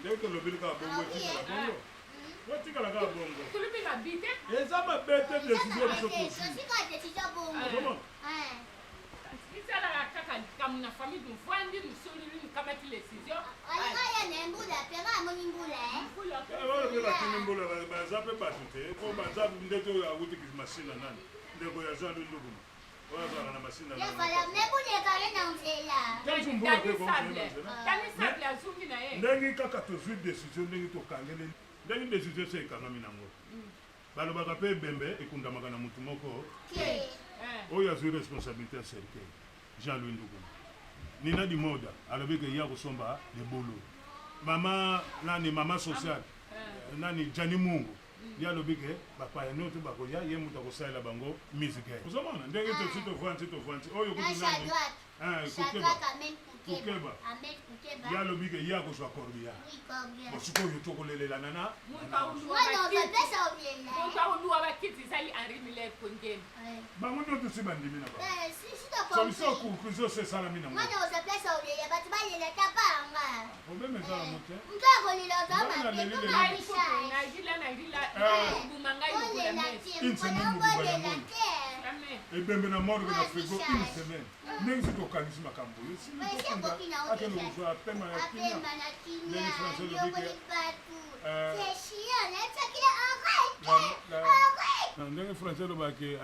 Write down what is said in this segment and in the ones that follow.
Ndenge tolobeli kaka bongo etikala bongo. Otikala kaka bongo. Tolobi mabe te. Eza mabe te décision biso tozwi. Ozomona? Bisalaka kaka likambo na famille tovandi mosololi mokamati décision. Wana mpe bakimi mbula baza mpe bato te mpo baza ndete oyo awuti masina nani ndeko ya Jean Louis Ndukuma oyo azalaka na masina ndenge kaka tozwi décision ndenge tokangeli ndenge décision esi ekangami nango balobaka mpe ebembe ekundamaka na motu moko oyo azwi responsabilité ya cercueil Jean Louis Ndukuma Nina Dimoda alobi ke ye akosomba libulu mama nani mama sociale nani Jani Mungu ye alobi ke bapaya nyonso bakoya ye moto akosalela bango musique ozomona ndenge tosi tovandi tovandi oyo kutu nani Kukeba Kukeba ye alobi ke ye akozwa corbillard bon sikoyo tokolelelana na moto akoluwa bakiti ezali Henri Miller Kongeni bango nyonso si bandimi na bango solution conclusion se esalami nango problème eza yango te une semaine mobimba yango ebembe na morgue na frigo une semaine ndenge soki tokangisi makambo oyo akende kozwa pema ya kimia ndenge français elobi ke ndenge français elobaki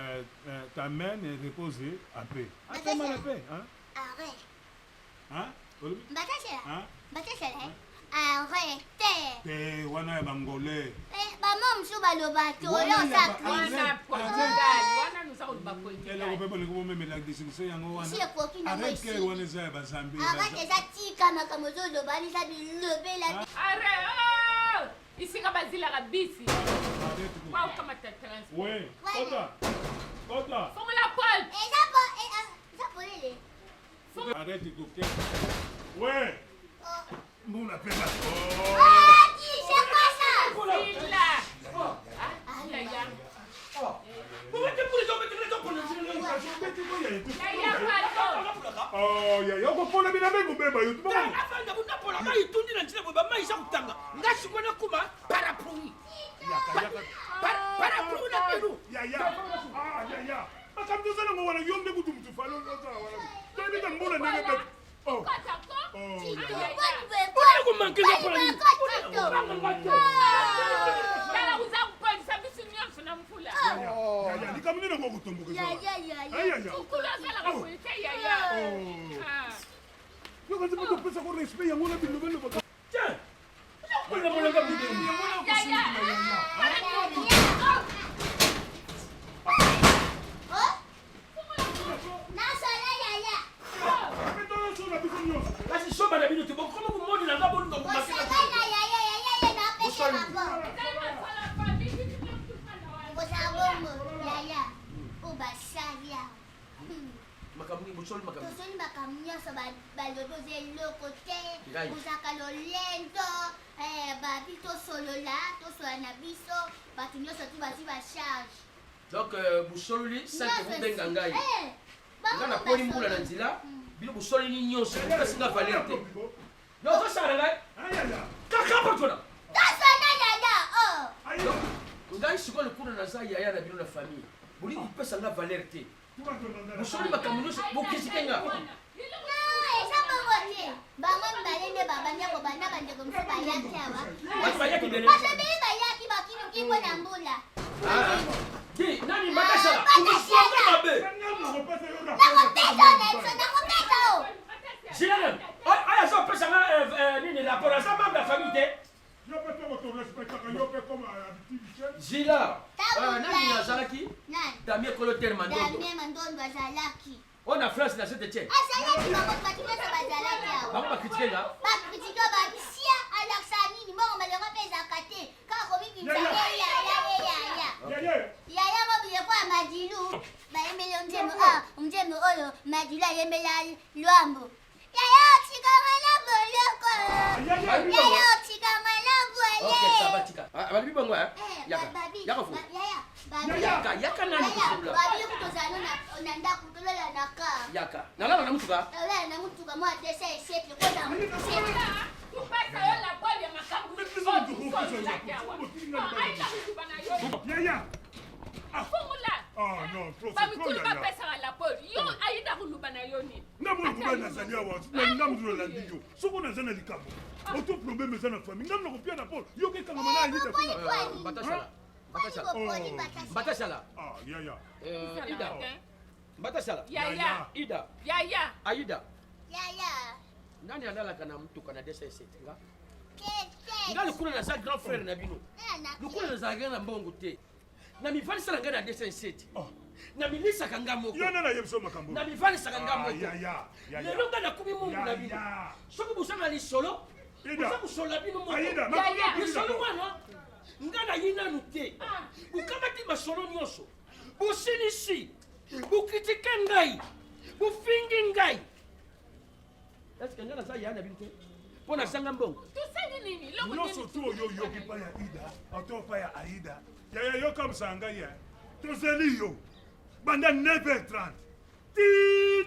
ta main repose en paix apema na paix hein? Hein? Olobi? Mbatasela. Hein? Mbatasela. Arrête. Te wana ya bangolais. Eh, ba mama mosusu baloba te oyo oza crise. Wana Portugal, wana nous koloba Portugal. Eloko mpe bolingi bomemela discussion yango wana. Si ekoki nango Arrête esili. wana eza ya bazambe. Arrête eza tika makambo ozoloba wana eza bilobela. Arrête. Oh! Isika bazilaka bisi. Arrête. Kwa okamata transport. Oui. Kota. Kota. Fongola porte. Eza po eh, ah, eza polele. Arrête koke. Ouais. Oh. Mbula mpe bato. Ah, dis, c'est quoi ça? Sila. Ah, yaya. Yaya, pardon. Oh, yaya okopola bina mpe kobeba yo. Afanda napola mai etundi na ntina boye bamai eza kotanga nga sikoyo nakoma parapluie Yaka yaka. parapluie na bino Yaya. Ah, yaya. Makambo tozala ngo wana yo nde kutu mutu falo ozala wana. Toyebi ka mbula ndenge bebe. Oh. Kota ko. Oh, Ah, yaya. yaya. Boni komanke nga mpola nini Tala uza kupolisa biso nyonso na mvula. Yaya, likambo nini yango kotomboka eza wana? Ya, ya, ya. Ay, yaya. Mokolo azalaka boye te yaya. Oh. Ah. Yo kasi moto opesa ko respect yango na bilobelo baka. Tiens, okola molanga bideni Yaya. Oh? Nasala yaya. Mpe toyosola biso nyonso. kasi soba na bino te bokoma komonela nga bolinga komakela Osala na yaya, yaya ye na apesa maboko. Ezali masolo ya famille, biso nyonso tofanda wana. Kozala bongo yaya oyo basali awa. makambo nini bosoli makambo Tosoli makambo nyonso balobi oza eloko te Ngai. ozalaka lolendo eh, babi tosolola tosolola na biso bato nyonso tu bazwi bacharge donc bosololi sanke bobenga ngai Eh, nga napoli mbula na nzela bino bosololi nyonso bopesi nga valeur te yo ozosala na ngai Ay, yaya. kaka patona tosona yaya oh. Ay, Donc, ngai sikoyo lokuna naza yaya na bino na famille bolingi kopesa nga valeur te bosoli makambo nyonso bokisike nga Non, eza bongo te bango mibale nde babandi kobanda bandeko mosusu bayaki awa bato bayaki ebele bato ebele bayaki bakiluki mpo na mbula di nani makasala okoswanga mabe nakopesa na biso nakopesa o Gilles, oyo aza opesa nga nini rapport aza membre ya famille te Yo mpe toko torespectaka yo mpe comme habitude te. Gila, Tabu nani Blay. azalaki nani Damien Coloter Mandondo damien mandondo azalaki oyo na France na Saint Etienne azalaki bango bato nyonso bazalaki awa bango bakritike nga bakritike babisia alakisa nini mbongo malongo mpe ezalaka te kaka komibimisa eyaya eyaya Yaya. yaya mo biloko ya madilu bayembeli yo nzembo ah nzembo oyo madilu ayembela lwambo yaya otikanga na boloko Yaya. yaya otikanga na Ok, ça va bwale tika. Ah, balobi bango hein? Eh, Yaka. babi Yaka fu. yaya babi Yaka, yaka nani yaya kosolola? babi tozala no na ndako tolala na car Yaka. Nalala na mutuka. tolala na mutuka mwa desa eseple kozala Tupesa yo la bole ya makambo. Yaya. Fungola. Ah non, trop c'est trop Bamikolo yaya. bapesaka lapolo. Yo ayida koluba na yo nini? Nga mwana mobali nazali awa, na nga moto nalandi yo. Soki naza na likambo, oto problème eza na famille, nga nakopia na pole, yo kekangama na Aida kuna. Mbatashala. Mbatashala. Oh. Mbatashala. Ah, yaya. Ida. Mbatashala. Yaya. Ida. Yaya. Aida. Yaya. Nani alalaka na mutuka na 207 nga? Te te. Nga lokola naza grand frère na bino. Nana. Lokola nazalaka na mbongo te. Na mivandisa na ngai na 207. Oh. Na milisaka nga moko. Yo nani ayebi so makambo? Na mivandisaka nga Ah, moko. yaya. Yaya. Lelo nga nakomi mungu na bino. Yaya. Soki boza na lisolo, Ida. boza kosolola bino moko. Aida, Yaya. Lisolo wana nga nayi nanu te. Bokamati masolo nyonso. Bosilisi. Bokritike ngai. Bofingi ngai. Eske nga naza yaya na bino te? Mpo nazanga mbongo. Tosali nini? Eloko nini nyonso tu oyo oyoki mpa ya Ida, oto mpa ya Aida. Yaya yokamisa ngai ye. Tozeli yo. Banda 9h30 ti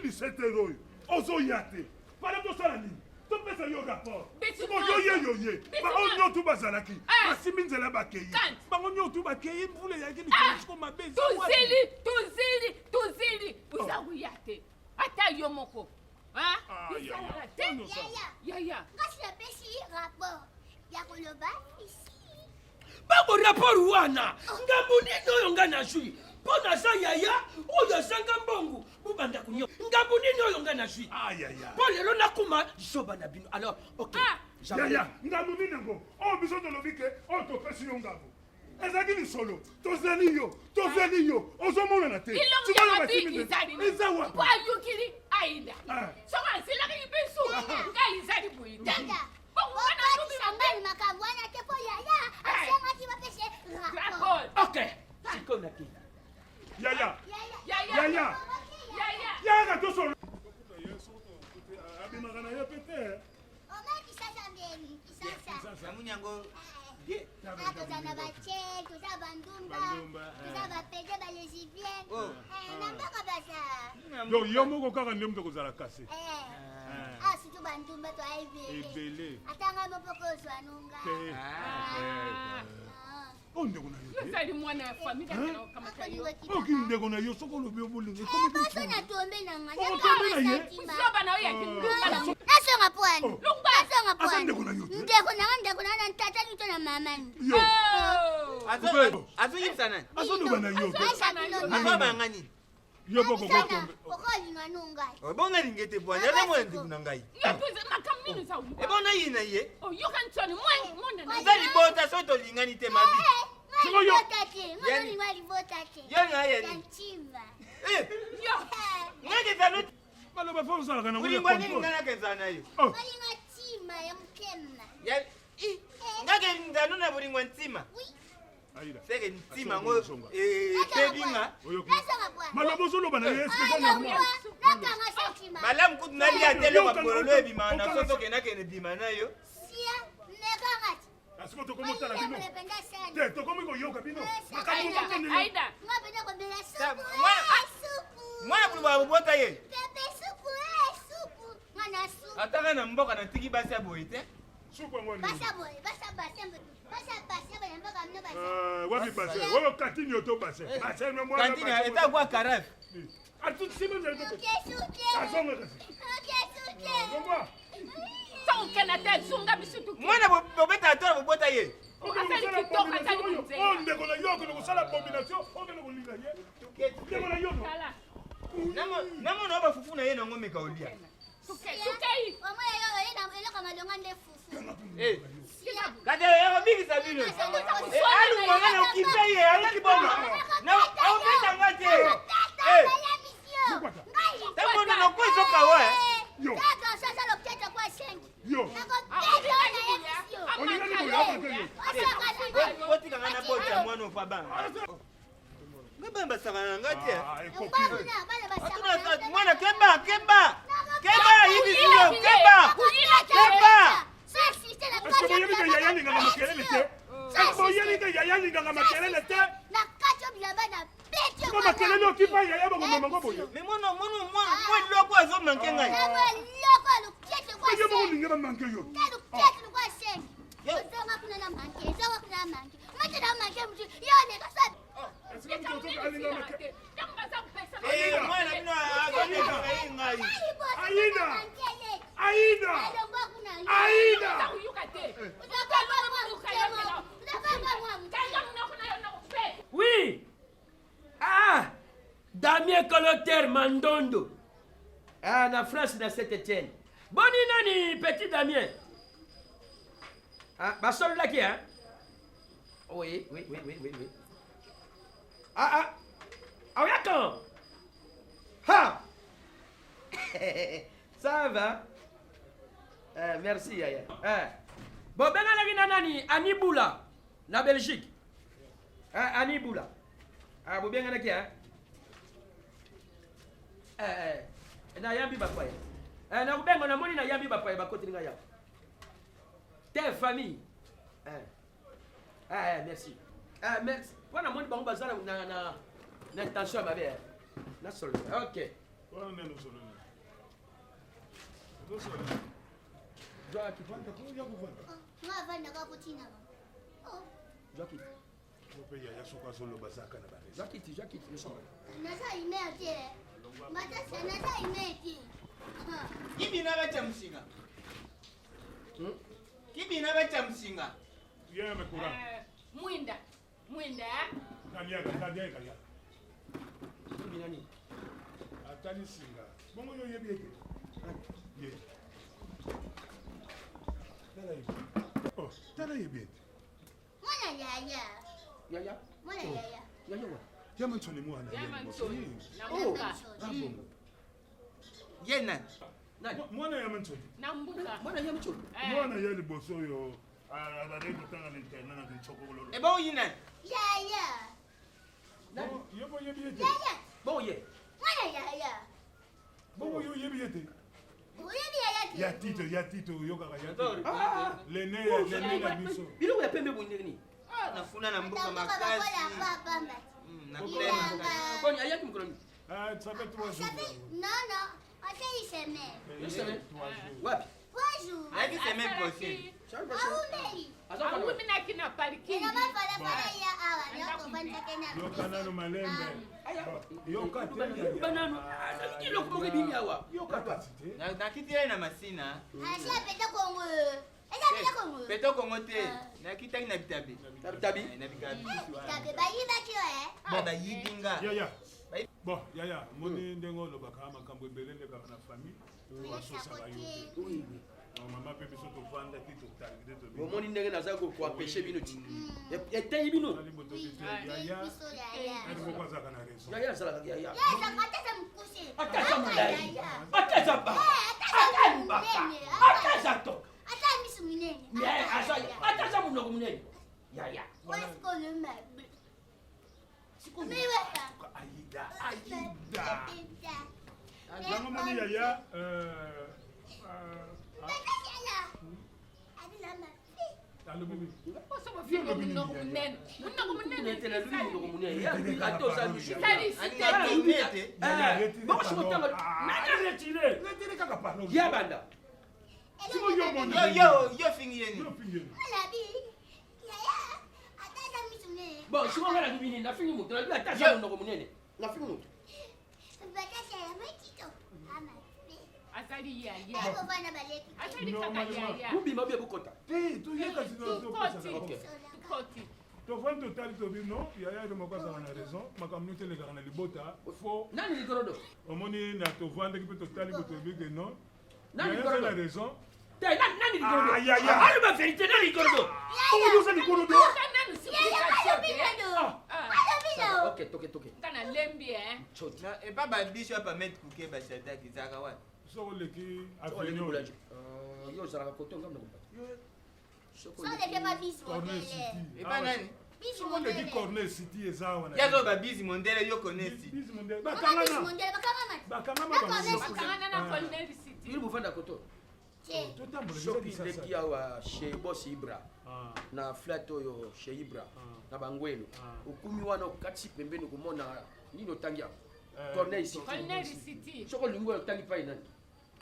17h oyo ozoya te. Fale tosala nini? Topesa yo rapport. Biso Siko yo ye yo ye. Biso Bango nyonso. nyonso bazalaki. Eh. Basimbi nzela bakei. Kante. Bango nyonso bakei mvula eyaki likolo siko mabe eza wapi? Tozeli, tozeli, tozeli. Oza koya te. Ata yo moko. Ah, Hein? yaya. Ezalaka te. Yaya. Yaya. Ngasi napesi rapport ya koloba isi. Bango rapport wana ngambo nini oyo nga nazwi mpo naza yaya oyo azanga mbongo bobanda konyo ngambo nini oyo nga nazwi Ah, yaya. mpo lelo nakoma zoba na bino alors ok Ah. j'avais- Yaya, ngambo nini yango? Oyo biso tolobi ke oyo topesi yo ngambo. Ezalaki lisolo. Tozeli yo, tozeli yo. Ozomonana te. Ilongi Sikoyo ya mabi basimbi nzela. ezali nini? Eza wapi? Mpo ayokili Aida. Ah. Soki azelaki biso, ngai ezali boye te. Yaya. Bongo wana alobi Bokotisa mabe. ngai makambo wana te mpo yaya asengaki bapese rapport. Rapport. ok sikoyo nakei Yaya. Yaya. Yaya. Yaya. Yaya. Yaka tosolo. Abimaka na ye pe te. Oma kisasa mbeni kisasa. Namoni yango Ah, toza na batie toza bandumba Bandumba, toza bapede balesibien Oh. na mboka baza Donc yo moko kaka nde moto kozala kase. ah surtout bandumba toa ebele Ebele. ata ngai mopoko ozwa nonga Te. Ah. Oyo ndeko na yo te. Ozali mwana ya famille kaka na okamata yo. Oki ndeko na yo soki olobi obolingo ekomi baso butu. na tombe na ngai Okotombe na ye? Zoba na yo ya kindumba na nasonga pwani Oh. Longwa. nasonga Aza pwani ndeko na yo te. ndeko nanga ndeko nanga na tata ni to na mama ni Yo. Oh. Azoyebisa nani? Azoloba na yo te. Aza bino Azoba nga nini? Yo moko kotombe. okolinga nongai Obonga lingi ete bwanya aza mwana ndeko na ngai. Yo mpe makambo nini eza oluka? Ebonga ye na ye. Oh, yoka nsoni mwana mwana na Eza libota soki tolingani te mabi. Sikoyo. libota te Yani. ngolinga libota te Yo na ye ya nini? ntimba Eh, yo. ngai kezala Baloba fo ozalaka na ngo ya bolingo nini contrôle. ngai nakezala na yo? Oh. olinga ntima ya motema Ya i ngai kezala na bolingo ya ntima. oui Aida. Seke ntima yango epebi nga. Oyoki. nasonga bwana Maloba ozoloba na ye eske eza normal. nakanga sentima Malamu kutu nalia te eloko ya bololo ebimaka na soso okendakende ebima na yo. sia mekanga ti Asiko tokomi otala bino. olinga mpenza sani Te tokomi koyoka bino. Makambo Aida, okokende yo. Aida. nga mpenza komela supu Mwana- eh, supu Mwana buluba bobota ye. pepe supu eh, supu nga na supu Ata ngai na mboka natiki basi ya boye te. Suku yango nini? basa boye basa base basa base boye mboka mino basa Euh, wapi bassin oyo katini yo to bassin bassin na mwana Kantine eza kwa karafe. atutisima nzela to oke suke azonga kasi oke suke longwa Soki okenda te zunga biso toke. Mwana bobeta atola bobota ye. Azali kitoko, azali monzela. oyo ndeko na yo okende kosala abomination okende kolinga ye ndeko na yo no Tala. Namona oyo bafufu na ye nango meka olia. Toke, tokei. omoi yo oye na eloko malonga nde fufu Eh, sia kati ekobikisa bino. Alungwa nga na okipe ye aluki boma. Na obeta nga te. Eh, tango nakozoka wa. Yo. Yo. Olingani boye, abate yo. Otika nga na bota mwana ofa banga. Nga bana basakana na nga te. Ah, ekoki Atuna mwana keba keba. Keba ayibisi yo keba. Keba. Est-ce que boyebi ke yaya alingaka makelele te Est-ce que boyebi ke yaya alingaka makelele te siko makelele okipa yaya bakomema ngo boye Mais mwana mwana mwana mwana loko azomanke ngai. yo moko olingi bamanke yo Ozonga kuna na manke, ezonga kuna. Aida! Aida! Aida! Oui! Ah! Damien Coloter Mandondo. Ah, na France na Saint-Étienne. Boni nani petit Damien? Ah, basololaki hein? Oui, oui, oui, oui, oui, oui. Ah, ah. Ah, oya quand? Ha! Ça va? Eh, merci yaya. Eh. Bobenganaki na nani? Annie Boula na Belgique. Eh, Annie Boula. Ah, bobenganaki hein? Eh, eh. Nayambi bapaya. Eh, nakobenga namoni nayambi bapaya bakoteli ngai awa. Te famille. Eh. Eh, eh, merci. Eh, merci. Mpo namoni bango baza na, na, na, na intention ya mabe. Eh. Nasolola. Ok. Wana nani osolola? Ozosolola. Zwa kiti. Vanda, ya kovanda. Nga avandaka kotina ba. Oh, Zwa kiti. Yo mpe yaya soki azoloba azalaka na baresi. Zwa kiti, zwa kiti. Nasolola. naza email te. Matasa naza email te. Kibina bacha musinga. Hmm? Kibina bacha musinga. Ye me courant. Mwinda mwinda. Kaliaka, kaliaka, kaliaka. Kibi nani? Atali singa. Bongo yo oyebi ete. Ye. Tala ye. Oh, tala ye bien. Mwana yaya. Yaya. Mwana yaya. Yaya wa. Ya mantsoni mwana. Ya ye mantsoni. liboso. Na mbuka. Abongo. Ye nani? Nani? Mwana ya mantsoni. Na mbuka. Mwana ya mchoni. Eh. Mwana ya liboso oyo abandaki kotanga na internat na kinchokololo. Ebongo ye nani? Yaya. Nani? Yo mpo oyebi ye te. Yaya. Bon ye. Mwana yaya. Bongo yo oyebi ye te. Oyebi yaya te. Ya Tito, ya Tito oyokaka ya Tito. Ah! Lene ya lene na biso. Biloko ya pembe boye ndenge nini? Ah, nafuna na mboka Ata mboka makasi. bakola pa pamba. Nakula makasi. Boni ayaki mokolo nini? Ah, ça fait 3 jours. Ça fait non non, ata une semaine. Une semaine. 3 jours. Wapi? Trois jours. Ayaki semaine prochaine. Semaine prochaine. Aumeli. Aza kwana wapi? Awuminaki na parking. Ena bafala fala ya awa nyoko vandake na. Yoka nano malembe. Aya. Yoka te. Yoka nano. Ah, nalingi eloko moko ebimi awa. Yoka kasi te. Nakiti ye na masina. Asia peta Kongo. Eza peta Kongo. Peto Kongo te. Nakitaki na bitabe. Na bitabi? Eh, Na bitabe. Tabe bayibaki yo eh. Ah, bayibi nga. Yaya. Bayi- Bon, yaya, moni ndenge olobaka makambo ebele elekaka na famille. Basosaka yo te. Oui, oui. Donc, mama mpe biso tovandaki totalaki te tobi. Bomoni ndenge naza koapeshe bino ti. Eteyi bino. Tali botoki te yaya. Biso yaya. Eri moko azalaka na raison. Yaya azalaka yaya. Ya ezaka ata za mukuse. Ata aza molai. Yaya. Ata aza ba. Eh, ata Ata aza libaka. munene. Ata aza toka. Ata misu minene. Mais aza ata aza monoko monene. Yaya. Aïda, Aïda. Yango moni yaya alobi nini? Poso bofile munoko munene. Munoko munene. Netele lui monoko monene. Ya ata oza misu. Sali Alinga tourner te. Yaya, retire Bongo siko pardon. tanga. Ah. Nani retire? Retire kaka pardon. Ya banda. Siko yo moni. Yo yo yo fingi ye Yo nini? fingi ye nini? Bon, siko nga nabibi nini? Nafingi moto. Nabi ata aza monoko monene. Nafingi moto. Azali yaya. Azali kaka Normalement. yaya. Bobima bie bokota. Te, toyeka sino topesaka. Ok. Tukoti. tovandi totali tobi non yaya ere moko azalaka na raison makambo nini telekaka na libota fo Nani likolodo? omoni na tovandaki mpe totali bo toyebi ke non Nani yaya aza na likolodo? raison Te, nani nani likolodo? Ah, yaya. Aloba vérité, nani likolodo? bongo yo oza likolo do Oza nanu supplication te. Ah. Ok, toke toke. Nga nalembi eh. Choti. Na epa ba biso apa mettre kuke ba shadak ezalaka wapi? soki oleki Soki oleki avenue oyo boulanger. Yo ozalaka kote nga monoko bato. Soki oleki- corner city Epa nani? soki oleki corner city eza awa na Ye azoba bizi mondele yo connais si. Bizi mondele bakangana bakangama bango Bakangana na Colonel City. Yiri bovanda koto. totambola eza Soki kisasa oleki awa chez boss Ibra. Ah. na flat oyo chez Ibra na bangwelo Ah. okumi wana okatisi pembeni komona nini otangi awa Eh, Corneille City. Colonel City. soki olingi oyo otangi pai nani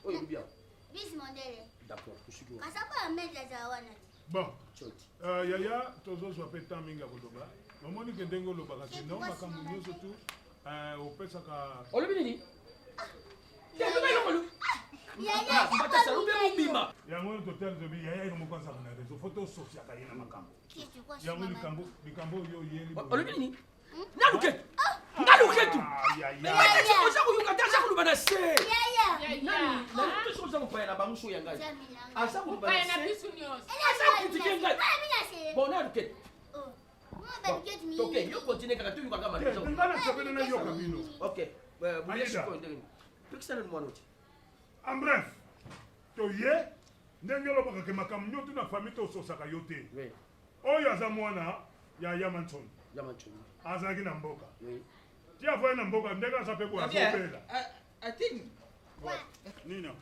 oyo elobi awa Bis mondele. d'accord tosuki wana Kasako ya meza za wana. bon choti yaya tozozwa mpe temps mingi ya koloba Omoni ke ndenge olobaka te non makambo nyonso tu eh, opesaka. Olobi nini? Te loba eloko olobi. Matasa lobi mobima. Yango oyo totali tobi yaya ye moko azalaka na réseau fo tososiaka ye na makambo. Yango likambo likambo oyo oyeli. Olobi nini? Nga luketu. Nga luketu. Matasa oza koyoka te aza koloba na se. Nani nani toso oza mopaya na bango so ya ngai. Aza koloba na se. Aza kritike ngai. Bon na luketu. Toke yo continue kaka toyoka kaka makambo. Nga nasepeli nayoka bino. Ok. Boye sikoyo ndenge nini? Pekisa nanu mwana oti. En bref, toye ndenge olobaka ke makambo nyoto na famille tososaka yo te. Oyo aza mwana ya Yamanson. Azalaki na mboka. Ti avoye na mboka ndenge aza pe boye azobela. Atini. Nina.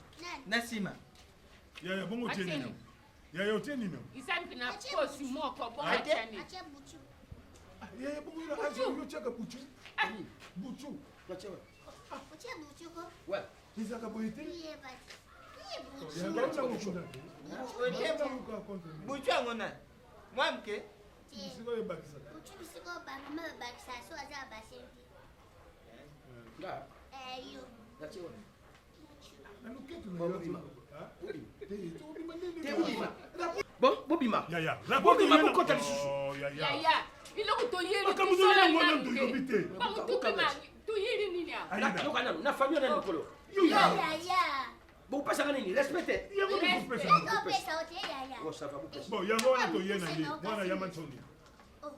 Na nsima. Yaya bongo otie nini? Yaya otie nini? Izambi na posi moko bongo atia nini? Ah, yaya bongo yo azi yo tiaka butu. Butu. Otie butu ko? Ouais. Ezalaka boye te. Butu yango nani? Mwa moke. Bisika oyo ebakisaka. Butu bisika oyo bamama babakisaka so aza na basin te. Nga. Eh, yo. Natie wapi? Bon, bobima. Yaya. Bobima bokota lisusu. Oh, yaya. Yaya, biloko toyeli Makambo tosala toyeli yango nanu nanu toyebi te. Bango tobima toyeli nini awa? Aida. Yoka nanu, na famille wana mikolo. Yaya. Bopesaka nini? Respect te. Yango tokopesa yango. Topesa otie yaya. Oh, ça va, bopesa. Bon, yango wana toye na ye. Mwana ya Mansoni. Oh.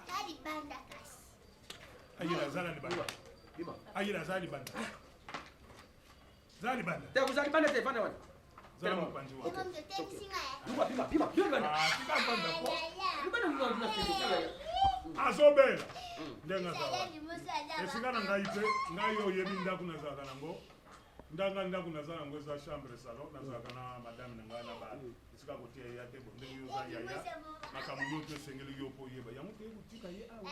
Ta libanda kasi. Ayela aza na libanda. Bima. Ayela aza libanda. Za libanda. Te kozala libanda te, vanda wana. Zala mopanzi wana. Emo mtote msinga ya. Bima, bima, bima, bima libanda. Ah, tika vanda po. Yaya. Libanda nuna nuna te, tala ya. Azobela. Ndenge aza Yaya wana. liboso aza Esika na ngai mpe ngai oyo oyebi ndako nazalaka nango ndanga ndako naza nango eza chambre salon nazalaka na madame na ngai na bana esika kotia ya te bo ndenge yo oza yaya makambo nyonso esengeli yo mpo oyeba yango toye kotika ye awa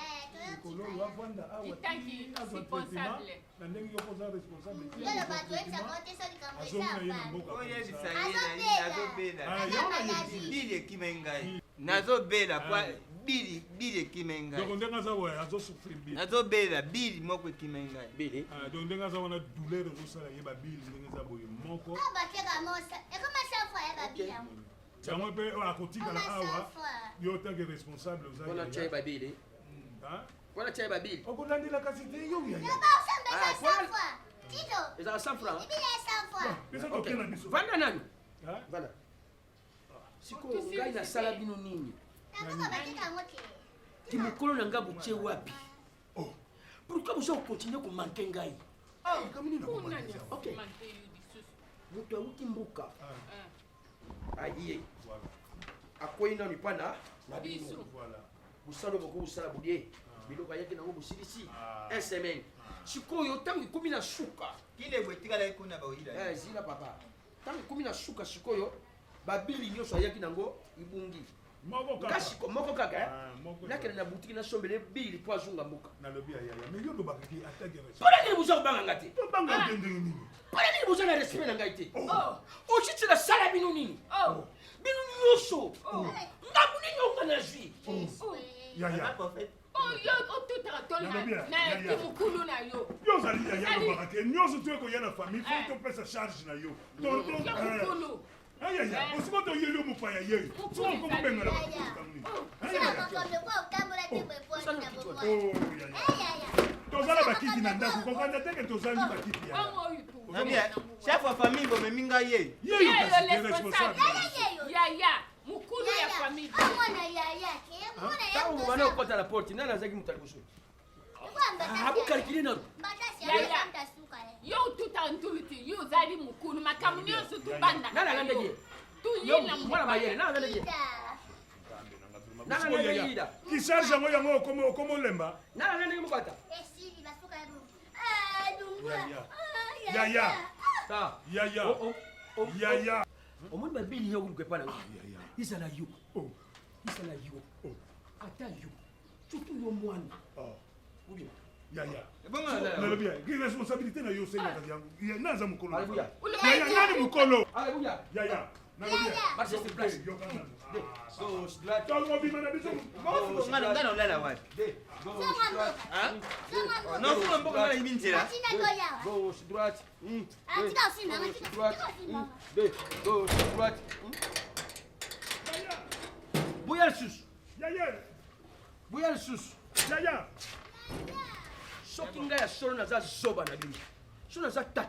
likolo oyo avanda awa Itanki ti azwa traitement responsable. na ndenge yo mpo oza responsable ti Lolo azwa bato oyebisaka traitement yo te so likambo azongi na ye na eza mboka Oyebisa comme ye na ye nazobela. Ah, yango nayebisi. Bili ekime ngai. Nazobela kwa bili bili ekime ça. ngai. donc ndenge aza boye azosouffrir bien Nazobela bili moko ekime ngai. Bele. Ah, donc ndenge aza wana douleur ezosala ye babili ndenge eza boye moko Awa batiaka mosa. Ekoma 100 fois ya babili yango. yango mpe oyo akotikala Ekoma awa 100 fois. yo tanke responsable oza Wana yaya. tya babili. Hein? Wana tya babili. okolandela kasi te yo yaya Ba osamba Ah, eza 100 fois. Tito. Ezalaka 100 francs. Ibili ya 100 fois. biso toke na biso Vanda nanu. Hein? Vanda. Sikoyo ngai nasala bino nini? Nakoka batiaka yango te. Ti mokolo na ngai botie wapi? Oh. Pourquoi boza kokontinue komanke ngai? Likambo nini Kuna nakomanisa? ni Ok. manke yo lisusu. Moto awuti mboka Ah. aye Voilà, akwei nanu epa na na bino. Biso. voilà. Mosala oyo bokosala bolie biloko ayaki nango bosilisi Ah. un semaine. Sikoyo ntango ekomi na suka Kilebwe etikalaki kuna baoyila. Eh, zila papa ntango ekomi na suka sikoyo babili nyonso ayaki nango ibungi Moko nga kaka. siko moko kaka eh? Ah, moko nakende na butiki nasombele bili mpo azonga mboka nalobi ya yaya mais yo olobaka ke atake mpona nini boza kobanga nga te tobanga te ndenge nini mpona nini boza na respect na ngai te Oh. ositi nasala bino nini Oh. bino nyonso Oh. ngambu nini onga nazwi Oh. yaya Prophète. Oh, yo otutaka toli na Nalobi ya- na ya- ya. kimukulu na yo. yo ozali yaya Ezali- olobaka te nyonso to ekoya na famille fo Eh. topesa charge na yo tonton Yo mukulu. ayaya Eh. osiko toyeli yo mopaya yeyo Mukulu soko okobengana ezali. bato likambo nini Oh. Ayaya. Sima makambo kwa otambola te boye po na bomoi. Oh, yaya Eh, yaya. tozala bakiti na ndako kokanda teke tozangi bakiti yaya Bango oyo tu. Nabi, chef wa famille bomemi ngai ye. yeyo Yeyo kasi te responsable. responsable Yaya yeyo. Yaya, mukulu ya Yaya. famille. Oh, mwana yaya. Ke mwana ya ntango bobanda kokɔta na porte nani azalaki moto ya liboso Kwa mbatasi. abokalikili nano Mbatasi Yaya. ya mta suka ye. Yo otuta ntulu ti, yo ozali mukulu makambo nyonso tubandaka. Nani alandaki ye? Tuyina Yo, mwana mayele nani alandaki ye Ita. Nani alandaki yida kisharge yango yango okoma olemba nani alandaki moko ata Esili basuka ya bo. Ah, dungwa. Yaya. Ah, Yaya. ta yaya Oh, oh, oh, yaya omoni babili yo koluka epa na ngai yaya ezala yo Oh. ezala yo Oh. ata yo surtout yo mwana Oh. obima yaya Ebongo na- nalobi ya ki responsabilité na yo osengaka yango naza mokolo na Alléluia. yaya nani mokolo Alléluia. yaya nalobi ya Marche sur place. Yoka nanu. Ah, Gauche, droite. Tokobima na biso. Nga nga na olala wapi? Nafunga mboka nga nayebi nzela. Atina toya. Gauche, droite. Un, Ah, deux, tika osimba, gauche, tika- droite. tika osimba. Un, deux, gauche, droite. Yaya. Boya lisusu. Yaya. Boya lisusu. Yaya. Soki ngai ya solo naza zoba na bino. Soki naza tata.